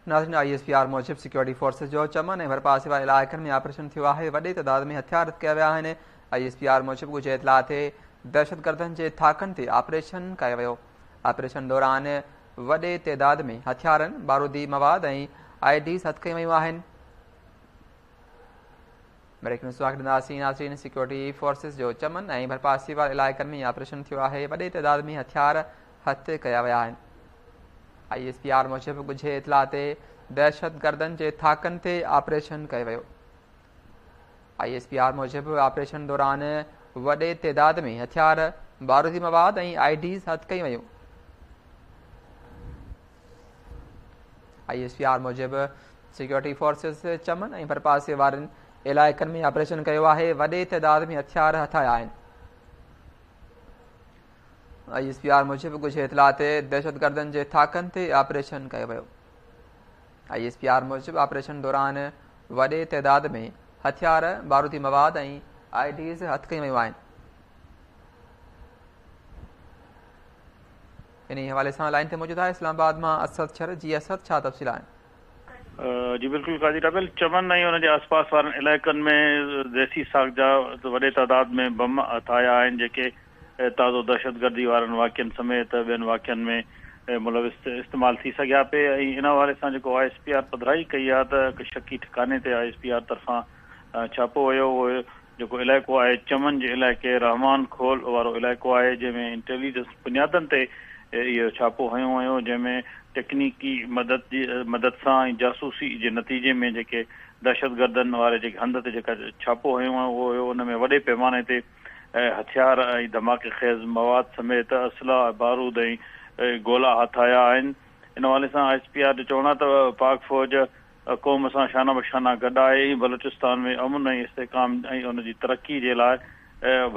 ناظرين I S P R موجب security forces جو چمن ۽ ڀرپاسي واري علائقن ۾ آپريشن ٿيو آهي، وڏي تعداد ۾ هٿيار هٿ ڪيا ويا آهن. I S P R موجب ڳجهي اطلاع تي دهشتگردن جي ٿاڪن تي آپريشن ڪيو ويو. آپريشن دوران وڏي تعداد ۾ هٿيارن، بارودي مواد ۽ I Ds هٿ ڪيون ويون آهن. بريڪ نيوز واقع ڏينداسين ناظرين سيڪيورٽي فورسز جو چمن ۽ ڀرپاسي واري علائقن ۾ آپريشن ٿيو آهي، وڏي تعداد ۾ هٿيار هٿ ڪيا ويا آهن. I S P R موجب ڳجهي اطلاع تي دهشتگردن جي ٿاڪن تي آپريشن ڪيو ويو. I S P R موجب آپريشن دوران وڏي تعداد ۾ هٿيار، بارودي مواد ۽ I Ds هٿ ڪيون ويون. I S P R موجب سيڪيورٽي فورسز چمن ۽ ڀرپاسي وارن علائقن ۾ آپريشن ڪيو آهي، وڏي تعداد ۾ هٿيار هٿ آيا آهن. I S P R موجب ڳجهي اطلاع تي دهشتگردن جي ٿاڪن تي آپريشن ڪيو ويو. I S P R موجب آپريشن دوران وڏي تعداد ۾ هٿيار، بارودي مواد ۽ I Ds هٿ ڪيون ويون آهن. انهي حوالي سان لائين تي موجود آهي اسلام آباد مان اسد شر جي اسد ڇا تفصيل آهن؟ جي بلڪل قاضي رابيل، چمن ۽ ان جي آس پاس وارن علائقن ۾ ديسي ساخت جا وڏي تعداد ۾ بم هٿ آيا آهن جيڪي تازو دهشتگردي وارن واقعن سميت ٻين واقعن ۾ ملوث استعمال ٿي سگهيا پئي ۽ ان حوالي سان جيڪو I S P R پڌرائي ڪئي آهي ته هڪ شڪي ٺڪاني تي I S P R طرفان ڇاپو هنيو اهو جيڪو علائقو آهي چمن جي علائقي رحمان کول وارو علائقو آهي جنهن ۾ انٽيليجنس بنيادن تي اهو ڇاپو هنيو ويو جنهن ۾ ٽيڪنيڪي مدد جي مدد سان ۽ جاسوسي جي نتيجي ۾ جيڪي دهشتگردن واري جيڪي هنڌ تي جيڪا ڇاپو هنيو ويو هيو ان ۾ وڏي پيماني تي هٿيار ۽ ڌماڪي خيز مواد سميت اسلحه بارود ۽ گولا هٿ آيا آهن ان حوالي سان I S P R جو چوڻ آهي ته پاڪ فوج قوم سان شانه بشانه گڏ آهي ۽ بلوچستان ۾ امن ۽ استحڪام ۽ ان جي ترقي جي لاء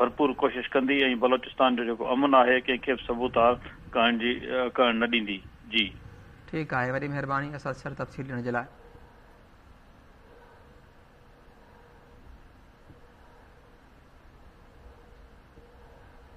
ڀرپور ڪوشش ڪندي ۽ بلوچستان جو جيڪو امن آهي ڪنهن کي به سبوتاز ڪرڻ جي ڪرڻ نه ڏيندي. جي. ٺيڪ آهي وڏي مهرباني اسد سر تفصيل ڏيڻ جي لاء.